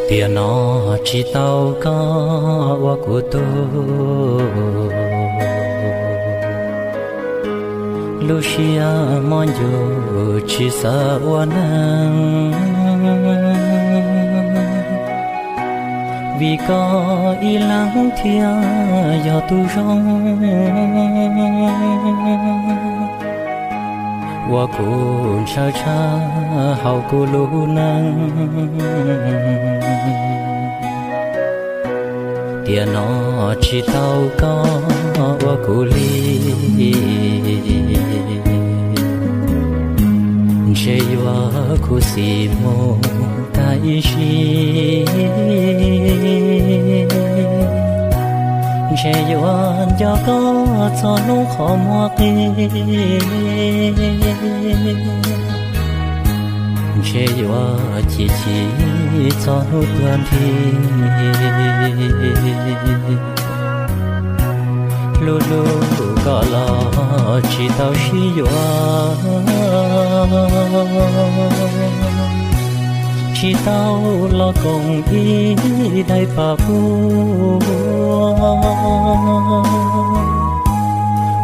Tiam no tsis tau koj ua kuv tug, lub siab mob ncuv tsis xav ua neeg, vim koj ib leeg thiaj yog tug zoo ua kuv ntshaw tshaj hauv kuv lub neej. Tiam no tsis tau koj ua kuv li, ntshe yuav khuv xim mus tag ib sim, ntshe yuav nco koj txog hnub qhov muag qi, ntshe yuav chim chim txog hnub tuag nthi. Hlub hlub koj los tsis tau sib yuav, tsis tau los koom ib daim paj huab,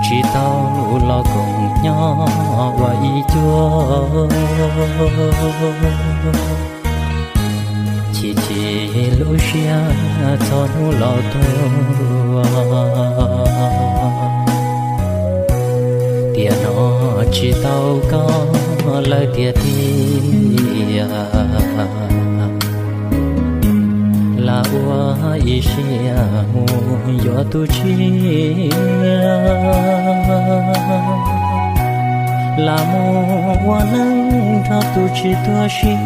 tsis tau los koom nyob ua ib cuab. Chim chim lub siab txog hnub laus tuag, tiam no tsis tau koj lawm tiag tiag. Lam ua ib siab mus yuav tus tshiab, lam mus ua neej nrog tus tsis tuag siab.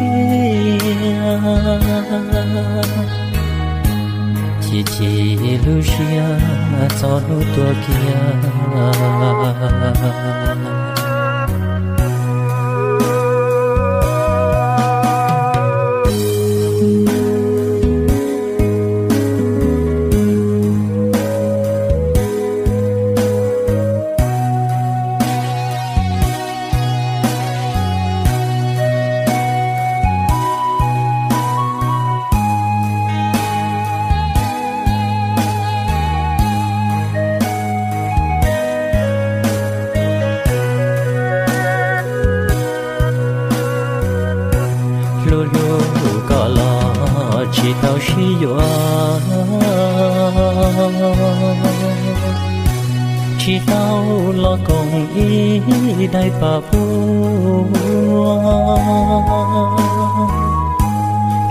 Chim chim lub siab txog hnub tuag kiag. Hlub hlub koj los tsis tau sib yuav, tsis tau los koom ib daim paj huab,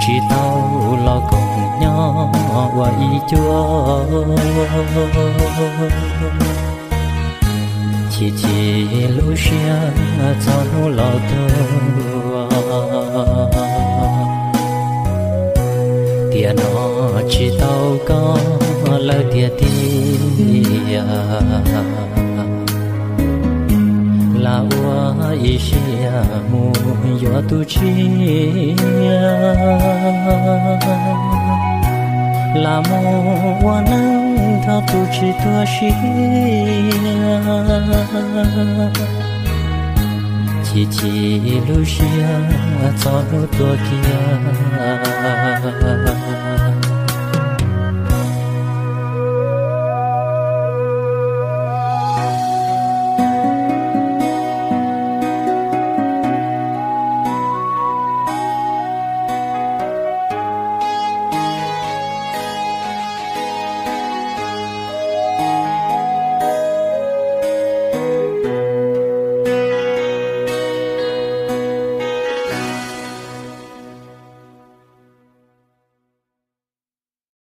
tsis tau los koom nyob ua ib cuab. Chim chim lub siab txog hnub laus tuag, tiam no tsis tau koj lawm tiag tiag. Lam ua ib siab mus yuav tus tshiab, lam mus ua neej nrog tus tsis tuag siab. Chim chim lub siab txog hnub tuag kiag.